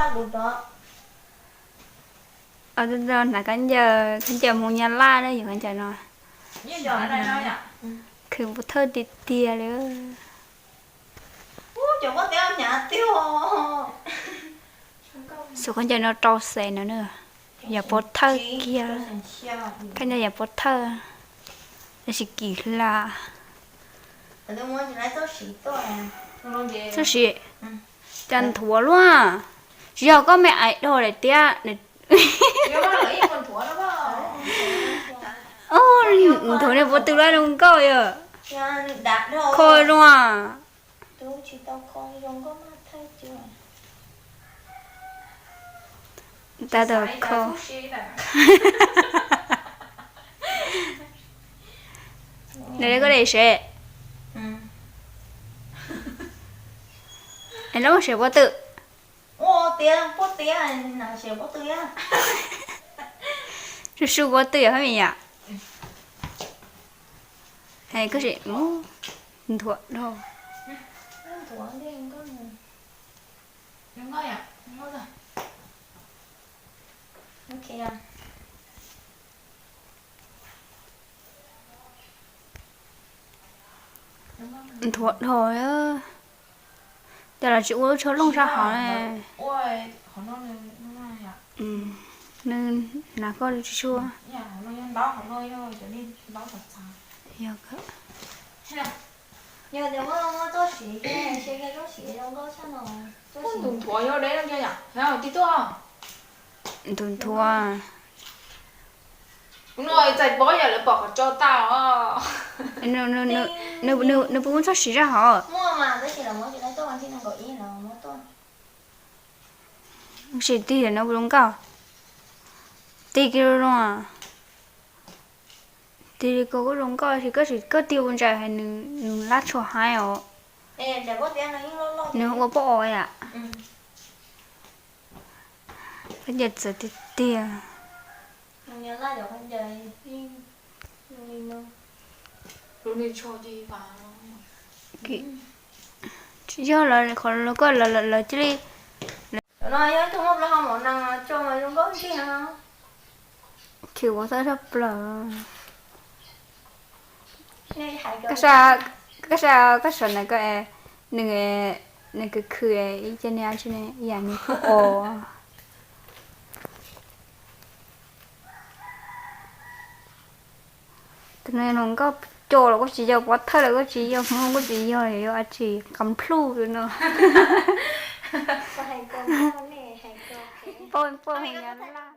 Hnav khaub ncaws, khaub ncaws Hmoob Nyab Laj na yog khaub ncaws no. Khwv pov thawj tiag tiag li. Xub khaub ncaws no rau xees no na, yog pov thawj kiag. Khaub ncaws yog pov thawj, tab sis kim hla. Txhob siv, cas nthuav luaj, tsis yog koj me ais dog daim tiab. Nthuav niag pob tw lawm zoo nkauj yog, kho zoo. Tab tom kho. Nws li koj dej sev, es lawv muab sev pob tw. Su su pob tw yom hab me yom. Koj sim nthuav dhau. Nthuav dhau, cas los tsis ua lub tsho looj sab hauv ne. Nws hnav koj tsis tshua. Nthuav nthuav. Txais pob yam lawv pom qhov tso tau. Nws puas muaj txoj siv zaj hov? Sim tig no puas zoo nkauj? Tig kiag zoo zoo. Tig li ko kuj zoo nkauj, tab sis koj tig ua ntsais hais nws lab tsho haib os. Nws ua pob os yam. Khaub ncaws txawv tiag tiag. Tsis yog lawv qhov los koj lawv cia li. Khwv ua txawj tshaj plaws. Koj saib, koj saib na koj, nws, nws khwv khwv ib ce niag tsi ne yam nws kuj os. Tus no zoo nkauj, co los kuj tsis yog, pov thawj los kuj tsis yog, Hmoob kuj tsis yog, yog dab tsi? Qas plhuj no. Poj Hmoob Nyab Laj.